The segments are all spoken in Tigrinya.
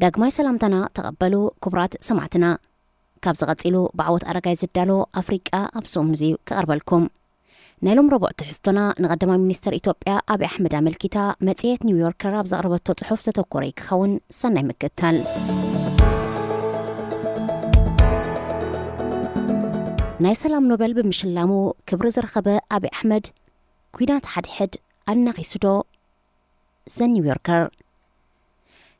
ዳግማይ ሰላምታና ተቐበሉ ክቡራት ሰማዕትና። ካብ ዝቐጺሉ ብዓወት ኣረጋይ ዝዳሎ ኣፍሪቃ ኣብ ሰሙን እዚ ክቐርበልኩም። ናይ ሎም ረቡዕ ትሕዝቶና ንቐዳማይ ሚኒስተር ኢትዮጵያ ኣብይ ኣሕመድ ኣመልኪታ መጽሔት ኒውዮርከር ኣብ ዘቕረበቶ ጽሑፍ ዘተኮረ ክኸውን። ሰናይ ምክትታል። ናይ ሰላም ኖበል ብምሽላሙ ክብሪ ዝረኸበ ኣብይ ኣሕመድ፣ ኲናት ሓድሕድ ኣናኺሱዶ? ዘ ኒውዮርከር።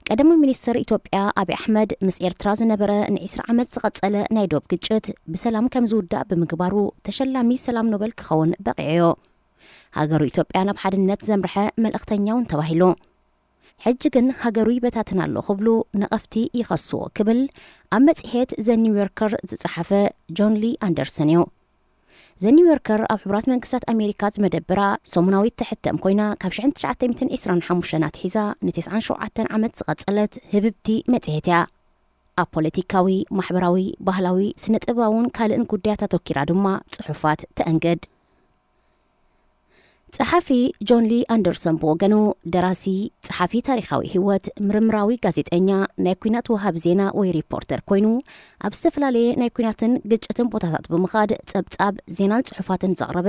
ቀዳማይ ሚኒስተር ኢትዮጵያ ኣብይ ኣሕመድ ምስ ኤርትራ ዝነበረ ንዒስራ ዓመት ዝቐጸለ ናይ ዶብ ግጭት ብሰላም ከም ዝውዳእ ብምግባሩ ተሸላሚ ሰላም ኖበል ክኸውን በቒዑዮ። ሃገሩ ኢትዮጵያ ናብ ሓድነት ዘምርሐ መልእኽተኛ እውን ተባሂሉ። ሕጂ ግን ሃገሩ ይበታትን ኣሎ ክብሉ ነቐፍቲ ይኸስዎ ክብል ኣብ መጽሔት ዘ ኒውዮርከር ዝጸሓፈ ጆን ሊ ኣንደርሰን እዩ። ዘ ኒውዮርከር ኣብ ሕቡራት መንግስታት ኣሜሪካ ዝመደብራ ሰሙናዊት ትሕተም ኮይና ካብ ሽሕን ትሽዓተ ሚእትን ዕስራን ሓሙሽተን ኣትሒዛ ንተስዓን ሸውዓተን ዓመት ዝቐጸለት ህብብቲ መጽሔት እያ። ኣብ ፖለቲካዊ፣ ማሕበራዊ፣ ባህላዊ፣ ስነ ጥበባውን ካልእን ጉዳያት ኣተኪራ ድማ ጽሑፋት ተእንግድ። ጸሓፊ ጆን ሊ ኣንደርሰን ብወገኑ ደራሲ፣ ጸሓፊ ታሪኻዊ ህይወት፣ ምርምራዊ ጋዜጠኛ፣ ናይ ኲናት ወሃብ ዜና ወይ ሪፖርተር ኮይኑ ኣብ ዝተፈላለየ ናይ ኲናትን ግጭትን ቦታታት ብምኻድ ጸብጻብ ዜናን ጽሑፋትን ዘቕረበ፣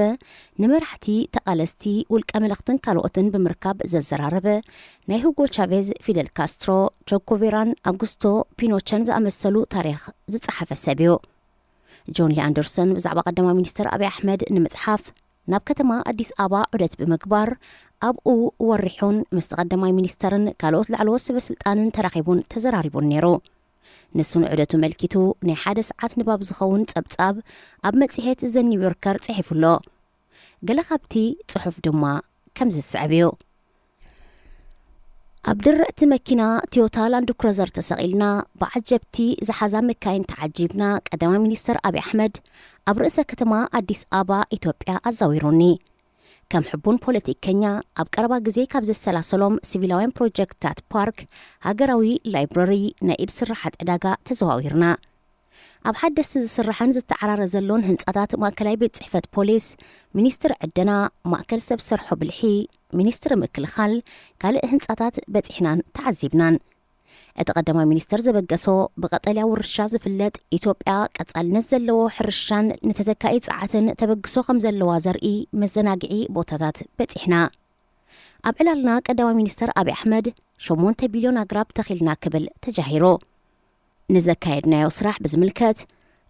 ንመራሕቲ፣ ተቓለስቲ፣ ውልቀ መለኽትን ካልኦትን ብምርካብ ዘዘራረበ፣ ናይ ሁጎ ቻቬዝ፣ ፊደል ካስትሮ፣ ቸኮቬራን ኣጉስቶ ፒኖቸን ዝኣመሰሉ ታሪኽ ዝጸሓፈ ሰብ እዩ። ጆን ሊ ኣንደርሰን ብዛዕባ ቀዳማይ ሚኒስተር ኣብይ ኣሕመድ ንምጽሓፍ ናብ ከተማ ኣዲስ ኣበባ ዑደት ብምግባር ኣብኡ ወሪሑን ምስ ቀዳማይ ሚኒስተርን ካልኦት ላዕለዎት ሰበ ስልጣንን ተራኺቡን ተዘራሪቡን ነይሩ። ንሱ ንዑደቱ መልኪቱ ናይ ሓደ ሰዓት ንባብ ዝኸውን ጸብጻብ ኣብ መጽሔት ዘ ኒውዮርከር ጽሒፉ ኣሎ። ገለ ካብቲ ጽሑፍ ድማ ከምዚ ዝስዕብ እዩ። ኣብ ድርዕቲ መኪና ቶዮታ ላንድ ክሩዘር ተሰቒልና፣ ብዓጀብቲ ዝሓዛ መካይን ተዓጂብና ቀዳማይ ሚኒስተር ኣብይ ኣሕመድ ኣብ ርእሰ ከተማ ኣዲስ ኣበባ ኢትዮጵያ ኣዛዊሩኒ። ከም ሕቡን ፖለቲከኛ ኣብ ቀረባ ግዜ ካብ ዘሰላሰሎም ሲቪላውያን ፕሮጀክትታት ፓርክ፣ ሃገራዊ ላይብረሪ፣ ናይ ኢድ ስራሓት ዕዳጋ ተዘዋዊርና። ኣብ ሓደስቲ ዝስራሕን ዝተዓራረ ዘሎን ህንጻታት ማእከላይ ቤት ጽሕፈት ፖሊስ፣ ሚኒስትሪ ዕደና፣ ማእከል ሰብ ሰርሖ ብልሒ፣ ሚኒስትሪ ምክልኻል፣ ካልእ ህንጻታት በጺሕናን ተዓዚብናን። እቲ ቀዳማይ ሚኒስትር ዘበገሶ ብቐጠልያ ውርሻ ዝፍለጥ ኢትዮጵያ ቀጻልነት ዘለዎ ሕርሻን ንተተካኢ ጸዓትን ተበግሶ ከም ዘለዋ ዘርኢ መዘናግዒ ቦታታት በጺሕና። ኣብ ዕላልና ቀዳማይ ሚኒስትር ኣብይ ኣሕመድ ሸሞንተ ቢልዮን ኣግራብ ተኺልና ክብል ተጃሂሩ። ንዘካየድናዮ ስራሕ ብዝምልከት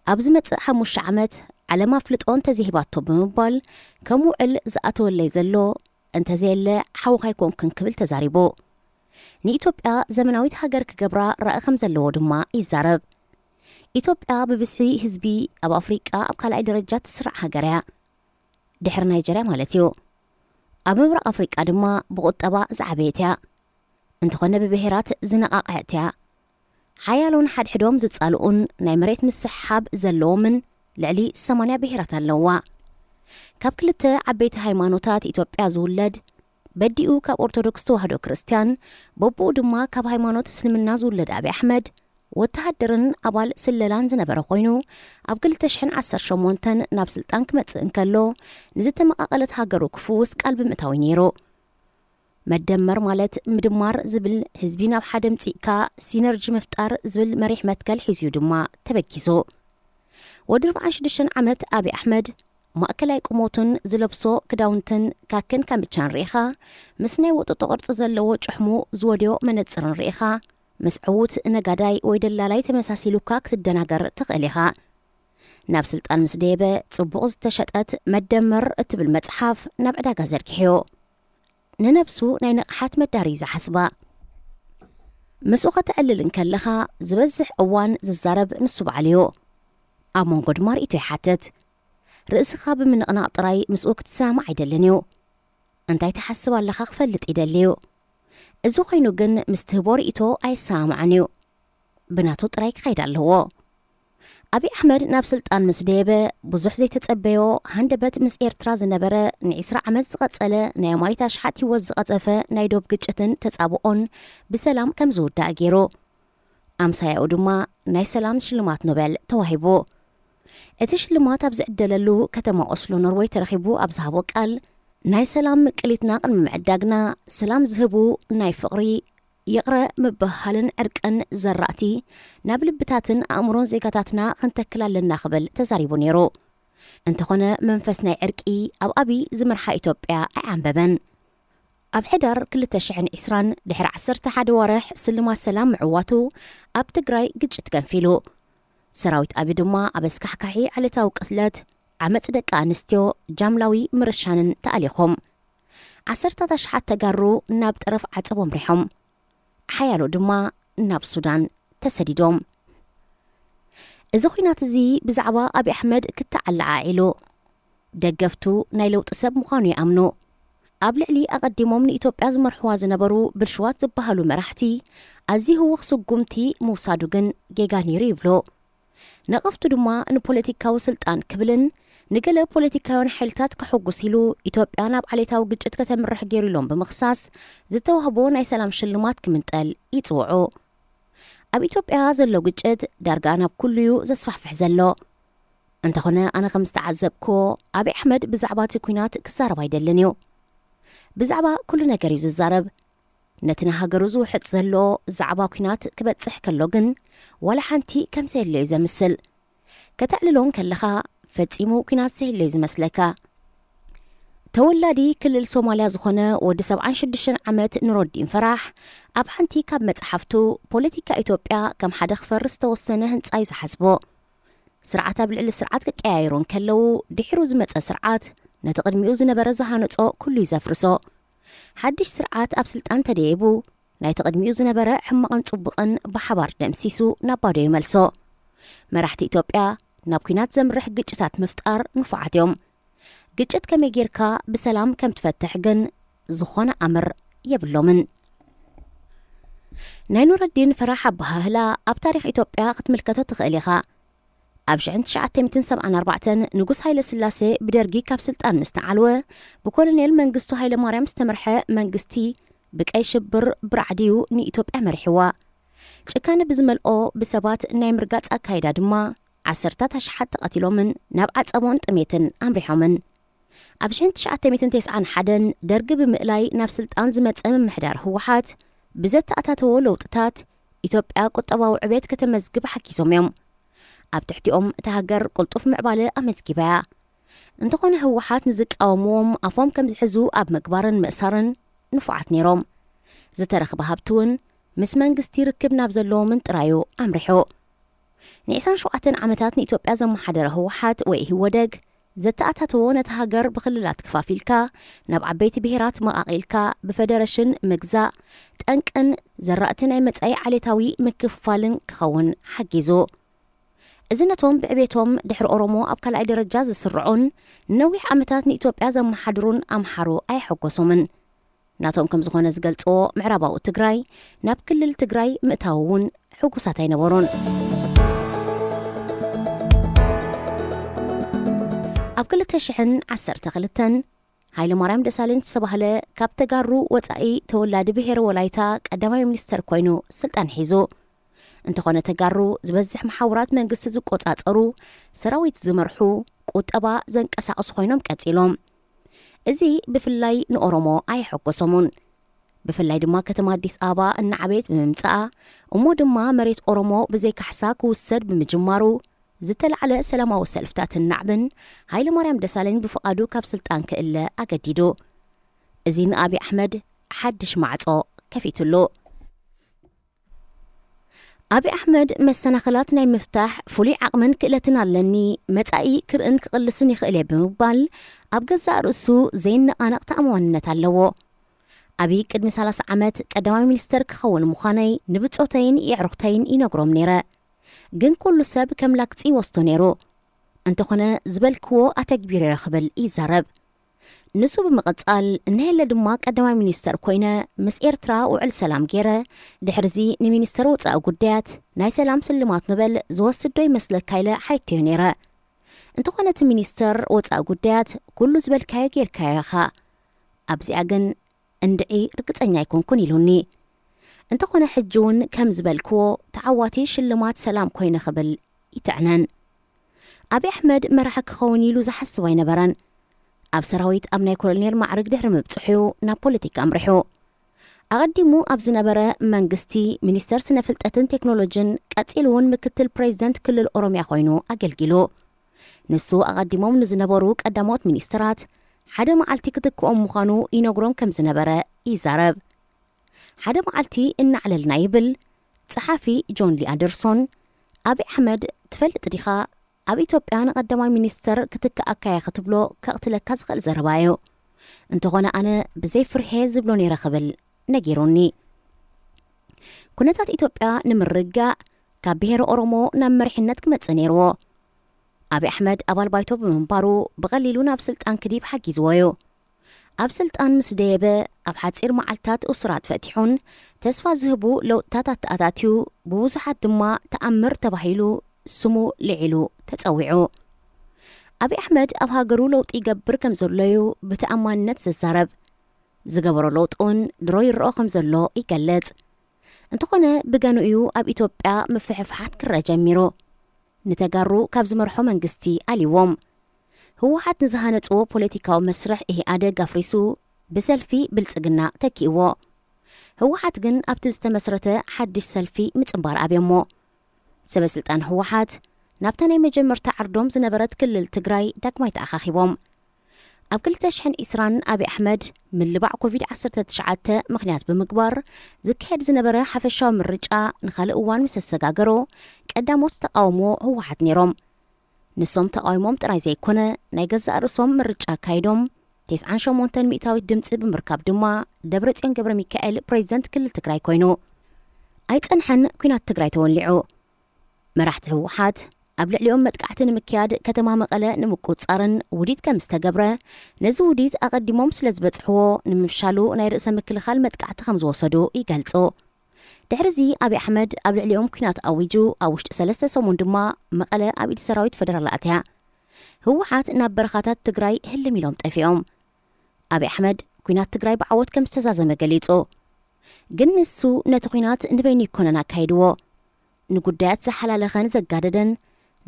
ኣብ ዝመጽእ ሓሙሽተ ዓመት ዓለም ኣፍልጦ እንተዘይሂባቶ ብምባል ከም ውዕል ዝኣተወለይ ዘሎ እንተዘየለ ሓውኻ ኣይኮንክን ክብል ተዛሪቡ። ንኢትዮጵያ ዘመናዊት ሃገር ክገብራ ራኢ ከም ዘለዎ ድማ ይዛረብ። ኢትዮጵያ ብብዝሒ ህዝቢ ኣብ ኣፍሪቃ ኣብ ካልኣይ ደረጃ ትስራዕ ሃገር እያ። ድሕሪ ናይጀርያ ማለት እዩ። ኣብ ምብራቕ ኣፍሪቃ ድማ ብቁጠባ ዝዓበየት እያ። እንተኾነ ብብሄራት ዝነቓቕሐት እያ። ሓያሎን ሓድሕዶም ዝጻልኡን ናይ መሬት ምስሕሓብ ዘለዎምን ልዕሊ ሰማንያ ብሄራት ኣለዋ። ካብ ክልተ ዓበይቲ ሃይማኖታት ኢትዮጵያ ዝውለድ በዲኡ ካብ ኦርቶዶክስ ተዋህዶ ክርስትያን፣ በብኡ ድማ ካብ ሃይማኖት እስልምና ዝውለድ ኣብይ ኣሕመድ ወተሃደርን ኣባል ስለላን ዝነበረ ኮይኑ፣ ኣብ ክልተ ሽሕን ዓሰርተ ሸሞንተን ናብ ስልጣን ክመጽእ እንከሎ ንዝተመቓቐለት ሃገሩ ክፍውስ ቃል ብምእታው ነይሩ። መደመር ማለት ምድማር ዝብል፣ ህዝቢ ናብ ሓደ ምጺእካ ሲነርጂ ምፍጣር ዝብል መሪሕ መትከል ሒዙ ድማ ተበጊሱ። ወዲ ኣርብዓን ሽዱሽተን ዓመት ኣብይ ኣሕመድ ማእከላይ ቁመቱን ዝለብሶ ክዳውንትን ካክን ካምቻን ርኢኻ፣ ምስ ናይ ወጠጦ ቅርጺ ዘለዎ ጭሕሙ ዝወድዮ መነጽርን ርኢኻ፣ ምስ ዕዉት ነጋዳይ ወይ ደላላይ ተመሳሲሉካ ክትደናገር ትኽእል ኢኻ። ናብ ስልጣን ምስ ደየበ ጽቡቕ ዝተሸጠት መደመር እትብል መጽሓፍ ናብ ዕዳጋ ዘርጊሕዮ። ንነብሱ ናይ ንቕሓት መዳር እዩ ዝሓስባ። ምስኡ ከተዕልል እንከለኻ ዝበዝሕ እዋን ዝዛረብ ንሱ በዓሉ እዩ። ኣብ መንጎ ድማ ርእይቶ ይሓትት። ርእስኻ ብምንቕናቕ ጥራይ ምስኡ ክትሰማማዕ ኣይደልን እዩ። እንታይ ትሓስብ ኣለኻ ክፈልጥ ይደሊ እዩ። እዚ ኮይኑ ግን ምስ ትህቦ ርእይቶ ኣይሰማማዕን እዩ። ብናቱ ጥራይ ክኸይድ ኣለዎ። ኣብይ ኣሕመድ ናብ ስልጣን ምስ ደየበ ብዙሕ ዘይተጸበዮ ሃንደበት ምስ ኤርትራ ዝነበረ ንዒስራ ዓመት ዝቐጸለ ናይ ኣማኢት ኣሽሓት ህይወት ዝቐጸፈ ናይ ዶብ ግጭትን ተጻብኦን ብሰላም ከም ዝውዳእ ገይሩ። ኣምሳያኡ ድማ ናይ ሰላም ሽልማት ኖቤል ተዋሂቡ። እቲ ሽልማት ኣብ ዝዕደለሉ ከተማ ኦስሎ ኖርወይ ተረኺቡ ኣብ ዝሃቦ ቃል፣ ናይ ሰላም ምቅሊትና ቅድሚ ምዕዳግና፣ ሰላም ዝህቡ ናይ ፍቕሪ፣ ይቕረ ምብህሃልን ዕርቅን ዘራእቲ ናብ ልብታትን ኣእምሮን ዜጋታትና ክንተክል ኣለና ክብል ተዛሪቡ ነይሩ። እንተኾነ መንፈስ ናይ ዕርቂ ኣብ ኣብይ ዝመርሓ ኢትዮጵያ ኣይዓንበበን። ኣብ ሕዳር ክልተ ሽሕን ዕስራን ድሕሪ ዓሰርተ ሓደ ወርሕ ስልማት ሰላም ምዕዋቱ ኣብ ትግራይ ግጭት ገንፊሉ። ሰራዊት ኣብይ ድማ ኣብ ኣስካሕካሒ ዕለታዊ ቅትለት፣ ዓመጽ ደቂ ኣንስትዮ፣ ጃምላዊ ምርሻንን ተኣሊኾም። ዓሰርታት ኣሽሓት ተጋሩ ናብ ጠረፍ ዓጸቦም ሪሖም። ሓያሎ ድማ ናብ ሱዳን ተሰዲዶም። እዚ ኹናት እዚ ብዛዕባ ኣብይ ኣሕመድ ክተዓላዓዒሉ፣ ደገፍቱ ናይ ለውጢ ሰብ ምዃኑ ይኣምኑ። ኣብ ልዕሊ ኣቐዲሞም ንኢትዮጵያ ዝመርሕዋ ዝነበሩ ብልሽዋት ዝበሃሉ መራሕቲ ኣዝዩ ህውኽ ስጉምቲ ምውሳዱ ግን ጌጋ ነይሩ ይብሉ። ነቐፍቱ ድማ ንፖለቲካዊ ስልጣን ክብልን ንገለ ፖለቲካውያን ሓይልታት ከሐጉስ ኢሉ ኢትዮጵያ ናብ ዓሌታዊ ግጭት ከተምርሕ ገይሩ ኢሎም ብምኽሳስ ዝተዋህቦ ናይ ሰላም ሽልማት ክምንጠል ይጽውዑ። ኣብ ኢትዮጵያ ዘሎ ግጭት ዳርጋ ናብ ኩሉዩ ዘስፋሕፍሕ ዘሎ። እንተኾነ ኣነ ከም ዝተዓዘብክዎ ኣብይ ኣሕመድ ብዛዕባ እቲ ኲናት ክዛረብ ኣይደልን እዩ። ብዛዕባ ኩሉ ነገር እዩ ዝዛረብ። ነቲ ንሃገሩ ዝውሕጥ ዘሎ ዛዕባ ኲናት ክበጽሕ ከሎ ግን ዋላ ሓንቲ ከም ዘየለዩ ዘምስል። ከተዕልሎ እንከለኻ ፈጺሙ ኲናት ዘየለዩ ዝመስለካ። ተወላዲ ክልል ሶማልያ ዝኾነ ወዲ ሰብዓን ሽዱሽተን ዓመት ኑረዲን ፈራሕ ኣብ ሓንቲ ካብ መጽሓፍቱ ፖለቲካ ኢትዮጵያ ከም ሓደ ክፈርስ ዝተወሰነ ህንጻ እዩ ዝሓስቦ። ስርዓት ኣብ ልዕሊ ስርዓት ክቀያየሩ እንከለዉ ድሒሩ ዝመጸ ስርዓት ነቲ ቅድሚኡ ዝነበረ ዝሃነጾ ኩሉ እዩ ዘፍርሶ። ሓድሽ ስርዓት ኣብ ስልጣን ተደይቡ ናይቲ ቅድሚኡ ዝነበረ ሕማቕን ጽቡቕን ብሓባር ደምሲሱ ናብ ባዶ ይመልሶ። መራሕቲ ኢትዮጵያ ናብ ኲናት ዘምርሕ ግጭታት ምፍጣር ንፉዓት እዮም። ግጭት ከመይ ጌርካ ብሰላም ከም ትፈትሕ ግን ዝኾነ ኣምር የብሎምን። ናይ ኑረዲን ፈራሕ ኣበሃህላ ኣብ ታሪኽ ኢትዮጵያ ክትምልከቶ ትኽእል ኢኻ። ኣብ ሽሕን ትሽዓተ ሚእትን ሰብዓን ኣርባዕተን ንጉስ ሃይለ ስላሴ ብደርጊ ካብ ስልጣን ምስ ተዓልወ ብኮሎኔል መንግስቱ ሃይለ ማርያም ዝተመርሐ መንግስቲ ብቀይ ሽብር ብራዕዲዩ ንኢትዮጵያ መሪሕዋ። ጭካነ ብዝመልኦ ብሰባት ናይ ምርጋጽ ኣካይዳ ድማ ዓሰርታት ኣሽሓት ተቐቲሎምን ናብ ዓጸቦን ጥሜትን ኣምሪሖምን። ኣብ ሽሕን ትሽዓተ ሚእትን ተስዓን ሓደን ደርጊ ብምእላይ ናብ ስልጣን ዝመጸ ምምሕዳር ህወሓት ብዘተኣታተዎ ለውጥታት ኢትዮጵያ ቁጠባዊ ዕቤት ከተመዝግብ ሓጊዞም እዮም። ኣብ ትሕቲኦም እታ ሃገር ቅልጡፍ ምዕባለ ኣመዝጊባ እያ። እንተኾነ ህወሓት ንዝቃወምዎም ኣፎም ከም ዝሕዙ ኣብ ምግባርን ምእሳርን ንፉዓት ነይሮም። ዝተረኽበ ሃብቲ እውን ምስ መንግስቲ ርክብ ናብ ዘለዎምን ጥራዩ ኣምሪሑ። ንዒስራን ሸውዓተን ዓመታት ንኢትዮጵያ ዘመሓደረ ህወሓት ወይ ኢህወደግ ዘተኣታተዎ ነቲ ሃገር ብክልላት ክፋፊልካ ናብ ዓበይቲ ብሄራት መቓቒልካ ብፈደረሽን ምግዛእ ጠንቅን ዘራእቲ ናይ መጻኢ ዓሌታዊ ምክፍፋልን ክኸውን ሓጊዙ። እዚ ነቶም ብዕቤቶም ድሕሪ ኦሮሞ ኣብ ካልኣይ ደረጃ ዝስርዑን ንነዊሕ ዓመታት ንኢትዮጵያ ዘመሓድሩን ኣምሓሩ ኣየሐጎሶምን። ናቶም ከም ዝኾነ ዝገልጽዎ ምዕራባዊ ትግራይ ናብ ክልል ትግራይ ምእታው እውን ሕጉሳት ኣይነበሩን። ኣብ ክልተ ሽሕን ዓሰርተ ክልተን ሃይለማርያም ደሳለኝ ዝተባህለ ካብ ተጋሩ ወጻኢ ተወላዲ ብሄረ ወላይታ ቀዳማይ ሚኒስተር ኮይኑ ስልጣን ሒዙ። እንተኾነ ተጋሩ ዝበዝሕ መሓውራት መንግስቲ ዝቆጻጸሩ፣ ሰራዊት ዝመርሑ፣ ቁጠባ ዘንቀሳቕሱ ኮይኖም ቀጺሎም። እዚ ብፍላይ ንኦሮሞ ኣየሐጎሶሙን። ብፍላይ ድማ ከተማ ኣዲስ ኣበባ እናዓበየት ብምምጽኣ፣ እሞ ድማ መሬት ኦሮሞ ብዘይካሕሳ ክውሰድ ብምጅማሩ፣ ዝተላዕለ ሰላማዊ ሰልፍታትን ናዕብን ሃይለማርያም ደሳለኝ ብፍቓዱ ካብ ስልጣን ክእለ ኣገዲዱ። እዚ ንኣብይ ኣሕመድ ሓድሽ ማዕጾ ከፊትሉ። ኣብይ ኣሕመድ መሰናኽላት ናይ ምፍታሕ ፍሉይ ዓቕምን ክእለትን ኣለኒ፣ መጻኢ ክርእን ክቕልስን ይኽእል እየ ብምባል ኣብ ገዛእ ርእሱ ዘይነቓነቕ ተኣማንነት ኣለዎ። ኣብይ ቅድሚ ሰላሳ ዓመት ቀዳማይ ሚኒስተር ክኸውን ምዃነይ ንብጾተይን የዕሩኽተይን ይነግሮም ነይረ። ግን ኩሉ ሰብ ከም ላግጺ ይወስዶ ነይሩ። እንተኾነ ዝበልክዎ ኣተግቢረ ክብል ይዛረብ። ንሱ ብምቕጻል፣ እነሄለ ድማ ቀዳማይ ሚኒስተር ኮይነ ምስ ኤርትራ ውዕል ሰላም ገይረ፣ ድሕርዚ ንሚኒስተር ወጻኢ ጉዳያት ናይ ሰላም ስልማት ኖበል ዝወስድ ዶ ይመስለካ ኢለ ሓይተዮ ነይረ። እንተኾነ እቲ ሚኒስተር ወጻኢ ጉዳያት ኩሉ ዝበልካዮ ጌርካዮ ኢኻ። ኣብዚኣ ግን እንድዒ ርግጸኛ ኣይኮንኩን ኢሉኒ። እንተኾነ ሕጂ እውን ከም ዝበልክዎ ተዓዋቲ ሽልማት ሰላም ኮይነ ክብል ይትዕነን። ኣብይ ኣሕመድ መራሒ ክኸውን ኢሉ ዝሓስብ ኣይነበረን። ኣብ ሰራዊት ኣብ ናይ ኮሎኔል ማዕርግ ድሕሪ ምብጽሑ ናብ ፖለቲካ ኣምሪሑ። ኣቐዲሙ ኣብ ዝነበረ መንግስቲ ሚኒስተር ስነ ፍልጠትን ቴክኖሎጂን፣ ቀጺሉ እውን ምክትል ፕሬዚደንት ክልል ኦሮሚያ ኮይኑ ኣገልጊሉ። ንሱ ኣቐዲሞም ንዝነበሩ ቀዳሞት ሚኒስተራት ሓደ መዓልቲ ክትክኦም ምዃኑ ይነግሮም ከም ዝነበረ ይዛረብ። ሓደ መዓልቲ እናዕለልና ይብል ጸሓፊ ጆን ሊ ኣንደርሶን፣ "ኣቢ ኣሕመድ ትፈልጥ ዲኻ? ኣብ ኢትዮጵያ ንቐዳማይ ሚኒስተር ክትክኣካየ ክትብሎ ከቕትለካ ዝኽእል ዘረባ እዩ። እንተኾነ ኣነ ብዘይ ፍርሄ ዝብሎ ነይረ" ክብል ነጊሩኒ። ኩነታት ኢትዮጵያ ንምርግጋእ ካብ ብሄረ ኦሮሞ ናብ መሪሕነት ክመጽእ ነይርዎ። ኣቢ ኣሕመድ ኣባል ባይቶ ብምንባሩ ብቐሊሉ ናብ ስልጣን ክዲብ ሓጊዝዎ እዩ። ኣብ ስልጣን ምስ ደየበ ኣብ ሓጺር መዓልታት እሱራት ፈቲሑን ተስፋ ዝህቡ ለውጥታት ኣተኣታትዩ፣ ብብዙሓት ድማ ተኣምር ተባሂሉ ስሙ ልዒሉ ተጸዊዑ። ኣቢ ኣሕመድ ኣብ ሃገሩ ለውጢ ይገብር ከም ዘሎ እዩ ብተኣማንነት ዝዛረብ። ዝገበሮ ለውጢ እውን ድሮ ይረኦ ከም ዘሎ ይገልጽ። እንተኾነ ብገንኡ እዩ ኣብ ኢትዮጵያ ምፍሕፍሓት ክረአ ጀሚሩ። ንተጋሩ ካብ ዝመርሖ መንግስቲ ኣልይዎም። ህወሓት ንዝሃነጽዎ ፖለቲካዊ መስርሕ ኢህኣደግ ኣፍሪሱ ብሰልፊ ብልጽግና ተኪእዎ። ህወሓት ግን ኣብቲ ዝተመስረተ ሓድሽ ሰልፊ ምጽንባር ኣብዮሞ። ሰበ ስልጣን ህወሓት ናብታ ናይ መጀመርታ ዓርዶም ዝነበረት ክልል ትግራይ ዳግማይ ተኣኻኺቦም። ኣብ ክልተ ሽሕን ዕስራን ኣቢ ኣሕመድ ምልባዕ ኮቪድ ዓሰርተ ትሽዓተ ምኽንያት ብምግባር ዝካየድ ዝነበረ ሓፈሻዊ ምርጫ ንኻልእ እዋን ምስ ኣሰጋገሮ፣ ቀዳሞት ተቓውሞ ህወሓት ነይሮም። ንሶም ተቓዊሞም ጥራይ ዘይኮነ፣ ናይ ገዛእ ርእሶም ምርጫ ኣካይዶም፣ ተስዓን ሸሞንተን ሚእታዊት ድምጺ ብምርካብ ድማ ደብረጽዮን ገብረ ሚካኤል ፕሬዚደንት ክልል ትግራይ ኮይኑ። ኣይጸንሐን፣ ኲናት ትግራይ ተወሊዑ። መራሕቲ ህወሓት ኣብ ልዕሊኦም መጥቃዕቲ ንምክያድ ከተማ መቐለ ንምቁጽጻርን ውዲት ከም ዝተገብረ፣ ነዚ ውዲት ኣቐዲሞም ስለ ዝበጽሕዎ ንምፍሻሉ ናይ ርእሰ ምክልኻል መጥቃዕቲ ከም ዝወሰዱ ይገልጹ። ድሕሪዚ ኣቢ ኣሕመድ ኣብ ልዕሊኦም ኲናት ኣዊጁ፣ ኣብ ውሽጢ ሰለስተ ሰሙን ድማ መቐለ ኣብ ኢድ ሰራዊት ፈደራል ኣትያ። ህወሓት ናብ በረኻታት ትግራይ ህልም ኢሎም ጠፊኦም። ኣቢ ኣሕመድ ኲናት ትግራይ ብዓወት ከም ዝተዛዘመ ገሊጹ። ግን ንሱ ነቲ ኲናት ንበይኑ ኣይኮነን ኣካይድዎ። ንጉዳያት ዝሓላለኸን ዘጋደደን፣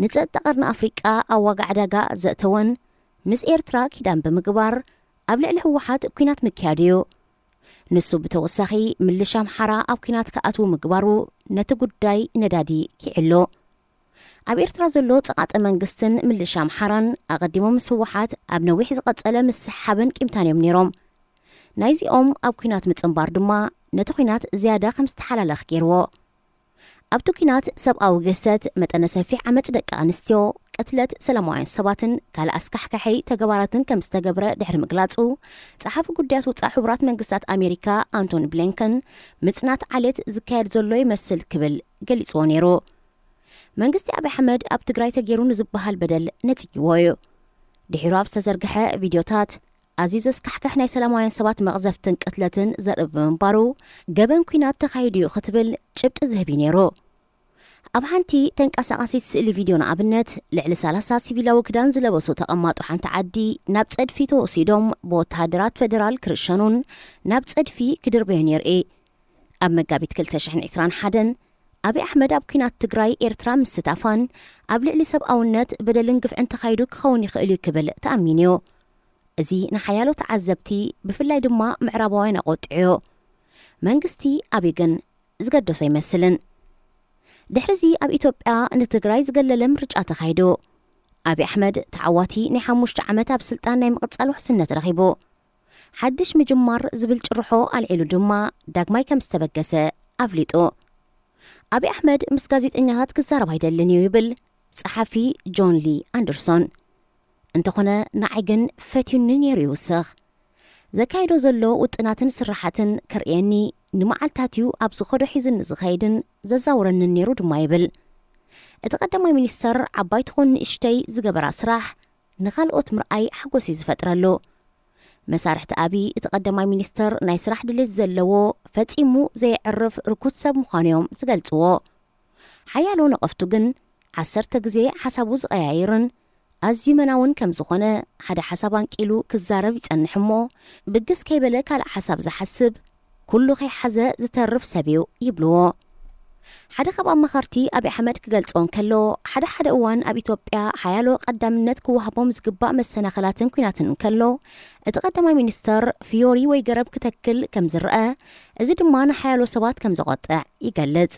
ንጸጥታ ቀርኒ ኣፍሪቃ ኣብ ዋጋ ዕዳጋ ዘእተወን፣ ምስ ኤርትራ ኪዳን ብምግባር ኣብ ልዕሊ ህወሓት ኲናት ምክያዱ እዩ። ንሱ ብተወሳኺ ምልሻ ኣምሓራ ኣብ ኲናት ክኣትዉ ምግባሩ ነቲ ጉዳይ ነዳዲ ኪዕሎ። ኣብ ኤርትራ ዘሎ ጸቓጠ መንግስትን ምልሻ ኣምሓራን ኣቐዲሞም ምስ ህወሓት ኣብ ነዊሕ ዝቐጸለ ምስሕሓብን ቂምታን እዮም ነይሮም። ናይዚኦም ኣብ ኲናት ምጽንባር ድማ ነቲ ኲናት ዝያዳ ከም ዝተሓላለኽ ገይርዎ። ኣብቲ ኲናት ሰብኣዊ ግህሰት፣ መጠነ ሰፊሕ ዓመጽ ደቂ ኣንስትዮ፣ ቅትለት ሰላማውያን ሰባትን ካልእ ኣስካሕካሒ ተግባራትን ከም ዝተገብረ ድሕሪ ምግላጹ፣ ጸሓፊ ጉዳያት ወጻኢ ሕቡራት መንግስታት ኣሜሪካ ኣንቶኒ ብሊንከን፣ ምጽናት ዓሌት ዝካየድ ዘሎ ይመስል ክብል ገሊጽዎ ነይሩ። መንግስቲ ኣቢ ኣሕመድ ኣብ ትግራይ ተገይሩ ንዝበሃል በደል ነጺግዎ እዩ። ድሒሩ ኣብ ዝተዘርግሐ ቪድዮታት፣ ኣዝዩ ዘስካሕክሕ ናይ ሰላማውያን ሰባት መቕዘፍትን ቅትለትን ዘርኢ ብምንባሩ፣ ገበን ኲናት ተኻይዱ እዩ ክትብል ጭብጢ ዝህብ እዩ ነይሩ። ኣብ ሓንቲ ተንቀሳቓሲት ስእሊ ቪድዮ ንኣብነት፣ ልዕሊ ሰላሳ ሲቪላዊ ክዳን ዝለበሱ ተቐማጦ ሓንቲ ዓዲ ናብ ጸድፊ ተወሲዶም ብወተሃደራት ፈደራል ክርሸኑን ናብ ጸድፊ ክድርበዩን የርኢ። ኣብ መጋቢት ክልተ ሽሕን ዕስራን ሓደን፣ ኣቢ ኣሕመድ ኣብ ኲናት ትግራይ ኤርትራ ምስታፋን ኣብ ልዕሊ ሰብኣውነት በደልን ግፍዕን ተኻይዱ ክኸውን ይኽእል እዩ ክብል ተኣሚኑ እዩ። እዚ ንሓያሎ ተዓዘብቲ፣ ብፍላይ ድማ ምዕራባውያን ኣቖጢዑዮ። መንግስቲ ኣቢ ግን ዝገደሶ ኣይመስልን። ድሕሪዚ ኣብ ኢትዮጵያ ንትግራይ ዝገለለ ምርጫ ተኻይዱ። ኣቢ ኣሕመድ ተዓዋቲ ናይ ሓሙሽተ ዓመት ኣብ ስልጣን ናይ ምቕጻል ውሕስነት ረኺቡ። ሓድሽ ምጅማር ዝብል ጭርሖ ኣልዒሉ ድማ ዳግማይ ከም ዝተበገሰ ኣፍሊጡ። ኣቢ ኣሕመድ ምስ ጋዜጠኛታት ክዛረብ ኣይደልን እዩ ይብል ጸሓፊ ጆን ሊ ኣንደርሶን። እንተኾነ ንዓይ ግን ፈትዩኒ ነይሩ ይውስኽ። ዘካይዶ ዘሎ ውጥናትን ስራሓትን ከርእየኒ ንመዓልታት እዩ ኣብ ዝኸዶ ሒዙኒ ዝኸይድን ዘዛውረንን ነይሩ ድማ ይብል። እቲ ቀዳማይ ሚኒስተር ዓባይ ትኹን ንእሽተይ ዝገበራ ስራሕ ንኻልኦት ምርኣይ ሓጎስ እዩ ዝፈጥረሉ። መሳርሕቲ ኣቢ እቲ ቀዳማይ ሚኒስተር ናይ ስራሕ ድሌት ዘለዎ ፈጺሙ ዘየዕርፍ ርኩት ሰብ ምዃኑ እዮም ዝገልጽዎ። ሓያሎ ነቐፍቱ ግን ዓሰርተ ግዜ ሓሳቡ ዝቐያይርን ኣዝዩ መናውን ከም ዝኾነ፣ ሓደ ሓሳብ ኣንቂሉ ክዛረብ ይጸንሕ እሞ ብግስ ከይበለ ካልእ ሓሳብ ዝሓስብ፣ ኩሉ ከይሓዘ ዝተርፍ ሰብ እዩ ይብልዎ። ሓደ ካብ ኣማኸርቲ ኣብይ ኣሕመድ ክገልጾ እንከሎ፣ ሓደ ሓደ እዋን ኣብ ኢትዮጵያ ሓያሎ ቀዳምነት ክወሃቦም ዝግባእ መሰናኸላትን ኲናትን እንከሎ፣ እቲ ቀዳማይ ሚኒስተር ፍዮሪ ወይ ገረብ ክተክል ከም ዝረአ፣ እዚ ድማ ንሓያሎ ሰባት ከም ዘቖጥዕ ይገልጽ።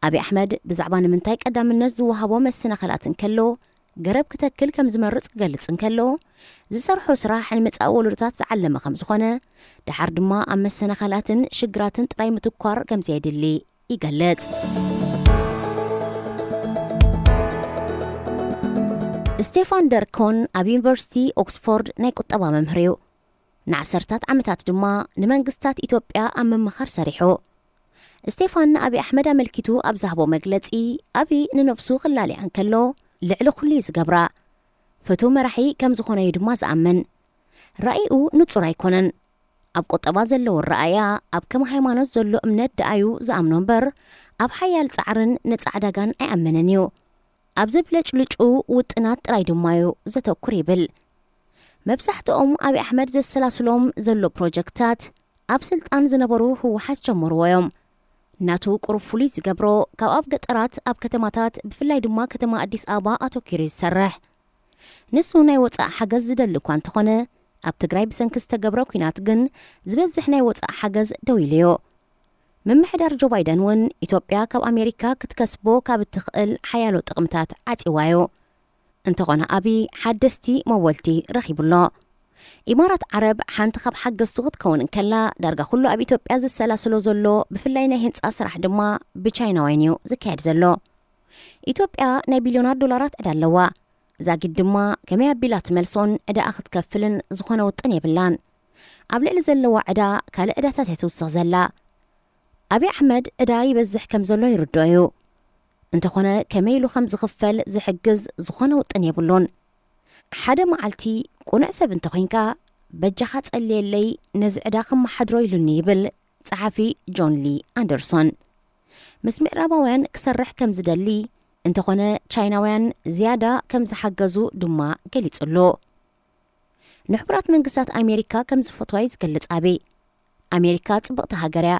ኣብይ ኣሕመድ ብዛዕባ ንምንታይ ቀዳምነት ዝወሃቦ መሰናኸላት እንከሎ፣ ገረብ ክተክል ከም ዝመርጽ ክገልጽ እንከሎ፣ ዝሰርሖ ስራሕ ንመጻኢ ወለዶታት ዝዓለመ ከም ዝኾነ፣ ደሓር ድማ ኣብ መሰናኸላትን ሽግራትን ጥራይ ምትኳር ከም ዘየድሊ ይገልጽ። ስቴፋን ደርኮን ኣብ ዩኒቨርሲቲ ኦክስፎርድ ናይ ቁጠባ መምህር እዩ። ንዓሰርታት ዓመታት ድማ ንመንግስታት ኢትዮጵያ ኣብ ምምኻር ሰሪሑ። ስቴፋን ንኣብይ ኣሕመድ ኣመልኪቱ ኣብ ዝሃቦ መግለጺ፣ ኣብይ ንነብሱ ክላለያ እንከሎ ልዕሊ ኩሉ እዩ ዝገብራ። ፍቱው መራሒ ከም ዝኾነ እዩ ድማ ዝኣምን። ራእይኡ ንጹር ኣይኮነን። ኣብ ቁጠባ ዘለዎ ረኣያ ኣብ ከም ሃይማኖት ዘሎ እምነት ደኣዩ ዝኣምኖ እምበር፣ ኣብ ሓያል ጻዕርን ነጻ ዕዳጋን ኣይኣመነን እዩ። ኣብ ዘብለጭልጩ ውጥናት ጥራይ ድማ እዩ ዘተኩር ይብል። መብዛሕትኦም ኣብይ ኣሕመድ ዘሰላስሎም ዘሎ ፕሮጀክታት ኣብ ስልጣን ዝነበሩ ህወሓት ጀመርዎ እዮም። ናቱ ቁሩብ ፍሉይ ዝገብሮ፣ ካብ ኣብ ገጠራት ኣብ ከተማታት፣ ብፍላይ ድማ ከተማ ኣዲስ ኣበባ ኣተኪሩ ዝሰርሕ። ንሱ ናይ ወጻኢ ሓገዝ ዝደሊ እኳ እንተኾነ፣ ኣብ ትግራይ ብሰንኪ ዝተገብረ ኲናት ግን ዝበዝሕ ናይ ወጻኢ ሓገዝ ደው ኢሉዮ። ምምሕዳር ጆ ባይደን እውን ኢትዮጵያ ካብ ኣሜሪካ ክትከስቦ ካብ እትኽእል ሓያሎ ጥቕምታት ዓጺዋዮ። እንተኾነ ኣብይ ሓደስቲ መወልቲ ረኺቡሎ። ኢማራት ዓረብ ሓንቲ ካብ ሓገዝቱ ክትከውን እንከላ፣ ዳርጋ ኩሉ ኣብ ኢትዮጵያ ዘሰላስሎ ዘሎ፣ ብፍላይ ናይ ህንጻ ስራሕ ድማ ብቻይናውያን እዩ ዝካየድ ዘሎ። ኢትዮጵያ ናይ ቢልዮናት ዶላራት ዕዳ ኣለዋ። ዛጊድ ድማ ከመይ ኣቢላ ትመልሶን ዕዳኣ ክትከፍልን ዝኾነ ውጥን የብላን። ኣብ ልዕሊ ዘለዋ ዕዳ ካልእ ዕዳታት እያ ትውስኽ ዘላ። ኣብይ ኣሕመድ ዕዳ ይበዝሕ ከም ዘሎ ይርድኦ እዩ። እንተኾነ ከመይ ኢሉ ከም ዝኽፈል ዝሕግዝ ዝኾነ ውጥን የብሉን። ሓደ መዓልቲ ቅኑዕ ሰብ እንተኾይንካ በጃኻ ጸልየለይ ነዚ ዕዳ ክመሓድሮ ኢሉኒ ይብል ጸሓፊ ጆን ሊ ኣንደርሶን። ምስ ምዕራባውያን ክሰርሕ ከም ዝደሊ፣ እንተኾነ ቻይናውያን ዝያዳ ከም ዝሓገዙ ድማ ገሊጹ ኣሎ። ንሕቡራት መንግስታት ኣሜሪካ ከም ዝፈትዋ እዩ ዝገልጽ ኣብይ። ኣሜሪካ ጽብቕቲ ሃገር እያ።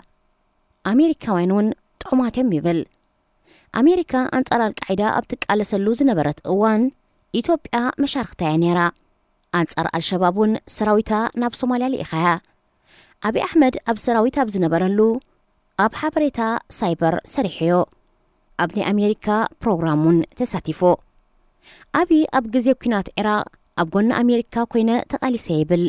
ኣሜሪካውያን እውን ጥዑማት እዮም ይብል። ኣሜሪካ ኣንጻር ኣልቃዒዳ ኣብ ትቃለሰሉ ዝነበረት እዋን ኢትዮጵያ መሻርኽታ እያ ነይራ። ኣንጻር ኣልሸባብ እውን ሰራዊታ ናብ ሶማልያ ልኢኻ እያ። ኣብይ ኣሕመድ ኣብ ሰራዊት ኣብ ዝነበረሉ ኣብ ሓበሬታ ሳይበር ሰሪሑዮ። ኣብ ናይ ኣሜሪካ ፕሮግራም እውን ተሳቲፉ። ኣብይ ኣብ ግዜ ኲናት ዒራቕ ኣብ ጎኒ ኣሜሪካ ኮይነ ተቓሊሰ ይብል።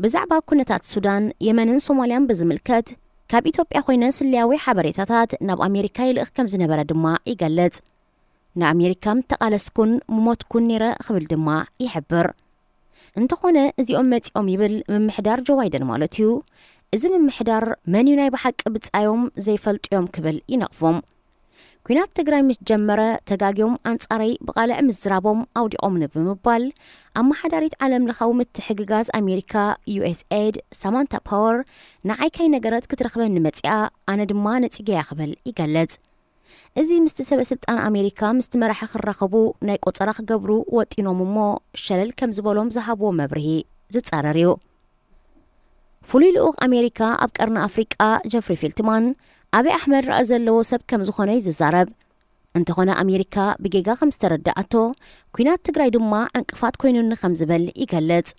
ብዛዕባ ኩነታት ሱዳን፣ የመንን ሶማልያን ብዝምልከት ካብ ኢትዮጵያ ኮይነ ስለያዊ ሓበሬታታት ናብ ኣሜሪካ ይልእኽ ከም ዝነበረ ድማ ይገልጽ። ንኣሜሪካ ምተቓለስኩን ምሞትኩን ነይረ ክብል ድማ ይሕብር። እንተኾነ እዚኦም መጺኦም ይብል ምምሕዳር ጆ ባይደን ማለት እዩ። እዚ ምምሕዳር መን እዩ ናይ ብሓቂ ብጻዮም ዘይፈልጡ እዮም ክብል ይነቕፎም። ኲናት ትግራይ ምስ ጀመረ ተጋግዮም ኣንጻረይ ብቓልዕ ምዝራቦም ኣውዲቖምኒ ብምባል ኣመሓዳሪት ዓለም ለኻዊ ምትሕግጋዝ ኣሜሪካ ዩ ኤስ ኤድ ሳማንታ ፓወር ንዓይ ከይነገረት ክትረኽበኒ መጺኣ ኣነ ድማ ነጺገያ ክብል ይገልጽ። እዚ ምስቲ ሰበ ስልጣን ኣሜሪካ ምስቲ መራሒ ክራኸቡ ናይ ቆጸራ ክገብሩ ወጢኖም እሞ ሸለል ከም ዝበሎም ዝሃብዎ መብርሂ ዝጻረር እዩ። ፍሉይ ልኡኽ ኣሜሪካ ኣብ ቀርኒ ኣፍሪቃ ጀፍሪ ፊልትማን ኣብይ ኣሕመድ ራኢ ዘለዎ ሰብ ከም ዝኾነ እዩ ዝዛረብ። እንተኾነ ኣሜሪካ ብጌጋ ከም ዝተረዳኣቶ ኲናት ትግራይ ድማ ዕንቅፋት ኮይኑኒ ከም ዝበል ይገልጽ።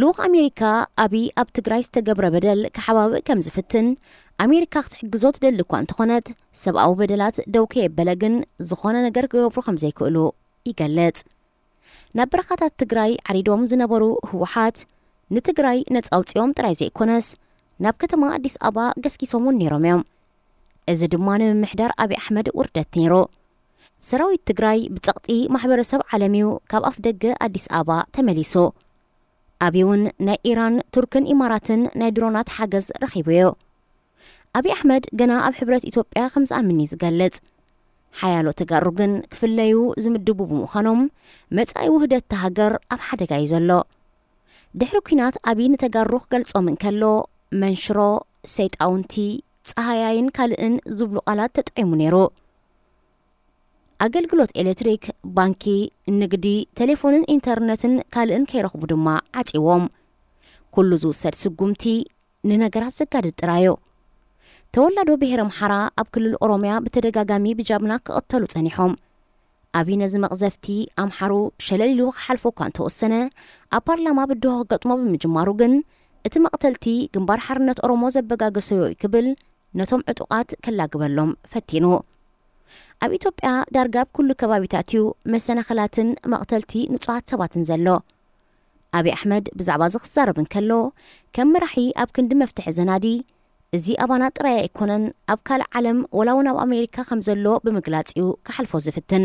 ልኡኽ ኣሜሪካ ኣብይ ኣብ ትግራይ ዝተገብረ በደል ክሓባብእ ከም ዝፍትን ኣሜሪካ ክትሕግዞ ትደሊ እኳ እንተኾነት ሰብኣዊ በደላት ደው ከየበለ ግን ዝኾነ ነገር ክገብሩ ከም ዘይክእሉ ይገልጽ። ናብ በረኻታት ትግራይ ዓሪዶም ዝነበሩ ህወሓት ንትግራይ ነጻ ኣውጺኦም ጥራይ ዘይኮነስ ናብ ከተማ ኣዲስ ኣበባ ገስጊሶም እውን ነይሮም እዮም። እዚ ድማ ንምምሕዳር ኣብይ ኣሕመድ ውርደት ነይሩ። ሰራዊት ትግራይ ብጸቕጢ ማሕበረሰብ ዓለም እዩ ካብ ኣፍ ደገ ኣዲስ ኣበባ ተመሊሱ። ኣብይ እውን ናይ ኢራን፣ ቱርክን ኢማራትን ናይ ድሮናት ሓገዝ ረኺቡ እዩ። ኣብይ ኣሕመድ ገና ኣብ ሕብረት ኢትዮጵያ ከም ዝኣምን እዩ ዝገልጽ። ሓያሎ ተጋሩ ግን ክፍለዩ ዝምድቡ ብምዃኖም መጻኢ ውህደት እታ ሃገር ኣብ ሓደጋ እዩ ዘሎ። ድሕሪ ኲናት ኣብይ ንተጋሩ ክገልጾም እንከሎ መንሽሮ፣ ሰይጣውንቲ፣ ጸሃያይን ካልእን ዝብሉ ቃላት ተጠቒሙ ነይሩ። ኣገልግሎት ኤሌክትሪክ፣ ባንኪ፣ ንግዲ፣ ቴሌፎንን ኢንተርነትን ካልእን ከይረኽቡ ድማ ዓጺዎም። ኩሉ ዝውሰድ ስጉምቲ ንነገራት ዘጋድድ ጥራዮ። ተወላዶ ብሔር ኣምሓራ ኣብ ክልል ኦሮምያ ብተደጋጋሚ ብጃብና ክቕተሉ ጸኒሖም። ኣብይ ነዚ መቕዘፍቲ ኣምሓሩ ሸለል ኢሉ ክሓልፎ እኳ እንተወሰነ፣ ኣብ ፓርላማ ብድሆ ክገጥሞ ብምጅማሩ ግን፣ እቲ መቕተልቲ ግንባር ሓርነት ኦሮሞ ዘበጋገሰዮ እዩ ክብል ነቶም ዕጡቓት ከላግበሎም ፈቲኑ። ኣብ ኢትዮጵያ ዳርጋ ኣብ ኩሉ ከባቢታት እዩ መሰናኸላትን መቕተልቲ ንጹሃት ሰባትን ዘሎ። ኣብይ ኣሕመድ ብዛዕባ እዚ ክዛረብ እንከሎ፣ ከም መራሒ ኣብ ክንዲ መፍትሒ ዘናዲ፣ እዚ ኣባና ጥራይ ኣይኮነን፣ ኣብ ካልእ ዓለም ወላ እውን ኣብ ኣሜሪካ ከም ዘሎ ብምግላጽ እዩ ክሓልፎ ዝፍትን።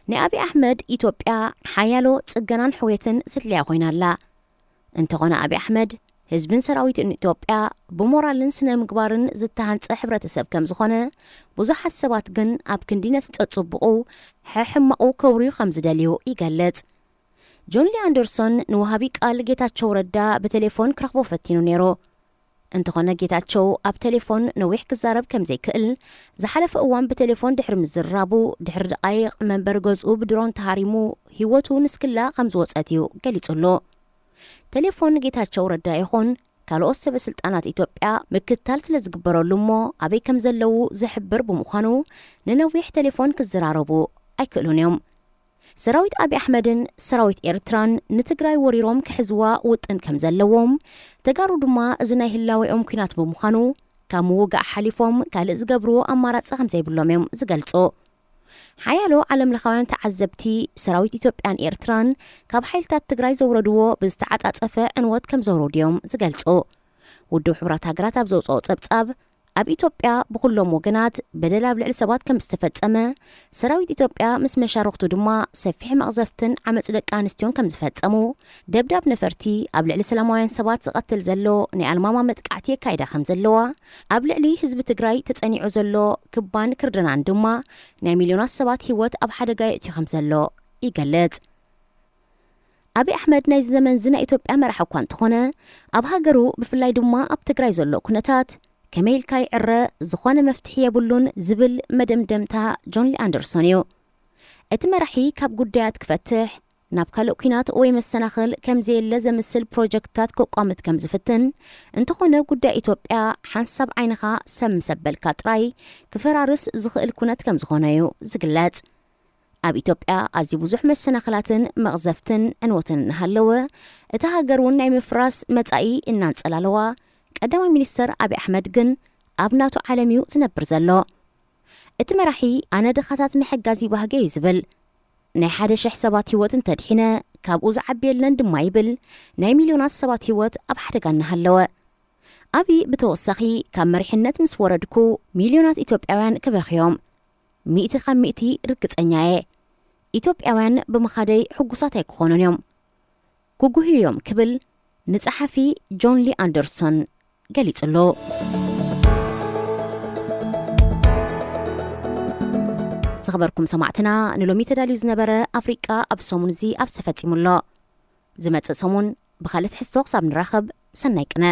ናይ ኣብይ ኣሕመድ ኢትዮጵያ ሓያሎ ጽገናን ሕውየትን ስድልያ ኮይና ኣላ። እንተኾነ ኣብይ ኣሕመድ ህዝብን ሰራዊትን ኢትዮጵያ ብሞራልን ስነ ምግባርን ዝተሃንጸ ሕብረተሰብ ከም ዝኾነ፣ ብዙሓት ሰባት ግን ኣብ ክንዲ ነቲ ጸጽቡቑ ሕሕማቑ ከውርዩ ከም ዝደልዩ ይገልጽ። ጆን ሊ ኣንደርሶን ንወሃቢ ቃል ጌታቸው ረዳ ብቴሌፎን ክረኽቦ ፈቲኑ ነይሩ። እንተኾነ ጌታቸው ኣብ ቴሌፎን ነዊሕ ክዛረብ ከም ዘይክእል፣ ዝሓለፈ እዋን ብቴሌፎን ድሕሪ ምዝርራቡ፣ ድሕሪ ደቓይቕ መንበሪ ገዝኡ ብድሮን ተሃሪሙ ህይወቱ ንስክላ ከም ዝወጸት እዩ ገሊጹ ኣሎ። ቴሌፎን ጌታቸው ረዳ ይኹን ካልኦት ሰበ ስልጣናት ኢትዮጵያ ምክትታል ስለ ዝግበረሉ እሞ ኣበይ ከም ዘለዉ ዝሕብር ብምዃኑ፣ ንነዊሕ ቴሌፎን ክዘራረቡ ኣይክእሉን እዮም። ሰራዊት ኣብይ ኣሕመድን ሰራዊት ኤርትራን ንትግራይ ወሪሮም ክሕዝዋ ውጥን ከም ዘለዎም፣ ተጋሩ ድማ እዚ ናይ ህላዌኦም ኲናት ብምዃኑ፣ ካብ ምውጋእ ሓሊፎም ካልእ ዝገብርዎ ኣማራጺ ከም ዘይብሎም እዮም ዝገልጹ። ሓያሎ ዓለምለኻውያን ተዓዘብቲ፣ ሰራዊት ኢትዮጵያን ኤርትራን ካብ ሓይልታት ትግራይ ዘውረድዎ ብዝተዓጻጸፈ ዕንወት ከም ዘውረዱ እዮም ዝገልጹ። ውድብ ሕቡራት ሃገራት ኣብ ዘውጽኦ ጸብጻብ፣ ኣብ ኢትዮጵያ ብኹሎም ወገናት በደል ኣብ ልዕሊ ሰባት ከም ዝተፈጸመ፣ ሰራዊት ኢትዮጵያ ምስ መሻርኽቱ ድማ ሰፊሕ መቕዘፍትን ዓመጽ ደቂ ኣንስትዮን ከም ዝፈጸሙ፣ ደብዳብ ነፈርቲ ኣብ ልዕሊ ሰላማውያን ሰባት ዝቐትል ዘሎ ናይ ኣልማማ መጥቃዕቲ የካይዳ ከም ዘለዋ፣ ኣብ ልዕሊ ህዝቢ ትግራይ ተጸኒዑ ዘሎ ክባን ክርደናን ድማ ናይ ሚልዮናት ሰባት ህይወት ኣብ ሓደጋ የእትዩ ከም ዘሎ ይገልጽ። ኣብይ ኣሕመድ ናይዚ ዘመንዚ ናይ ኢትዮጵያ መራሒ እኳ እንተኾነ፣ ኣብ ሃገሩ ብፍላይ ድማ ኣብ ትግራይ ዘሎ ኩነታት ከመይ ኢልካ ይዕረ፣ ዝኾነ መፍትሒ የብሉን ዝብል መደምደምታ ጆን ሊ ኣንደርሶን እዩ። እቲ መራሒ ካብ ጉዳያት ክፈትሕ፣ ናብ ካልእ ኲናት ወይ መሰናኽል ከም ዘየለ ዘምስል ፕሮጀክትታት ከቋምት ከም ዝፍትን፣ እንተኾነ ጉዳይ ኢትዮጵያ ሓንሳብ ዓይንኻ ሰብ ምስ ኣበልካ ጥራይ ክፈራርስ ዝኽእል ኩነት ከም ዝኾነ እዩ ዝግለጽ። ኣብ ኢትዮጵያ ኣዝዩ ብዙሕ መሰናኽላትን መቕዘፍትን ዕንወትን እናሃለወ፣ እታ ሃገር እውን ናይ ምፍራስ መጻኢ እናንጸላለዋ፣ ቀዳማይ ሚኒስተር ኣብይ ኣሕመድ ግን ኣብ ናቱ ዓለም እዩ ዝነብር ዘሎ። እቲ መራሒ፣ ኣነ ድኻታት ምሕጋዝ ይባህገ እዩ ዝብል። ናይ ሓደ ሽሕ ሰባት ህይወት እንተድሒነ፣ ካብኡ ዝዓቢ የለን ድማ ይብል፣ ናይ ሚልዮናት ሰባት ህይወት ኣብ ሓደጋ እናሃለወ። ኣብይ ብተወሳኺ፣ ካብ መሪሕነት ምስ ወረድኩ፣ ሚልዮናት ኢትዮጵያውያን ክበኽዮም። ሚእቲ ካብ ሚእቲ ርግጸኛ እየ። ኢትዮጵያውያን ብምኻደይ ሕጉሳት ኣይክኾኑን እዮም። ክጉህዩ እዮም ክብል ንጸሓፊ ጆን ሊ ኣንደርሶን ገሊጹ ኣሎ። ዝኸበርኩም ሰማዕትና፣ ንሎሚ ተዳልዩ ዝነበረ ኣፍሪቃ ኣብ ሰሙን እዚ ኣብዚ ተፈጺሙ ኣሎ። ዝመጽእ ሰሙን ብኻልእ ትሕዝቶ ክሳብ ንራኸብ፣ ሰናይ ቅነ።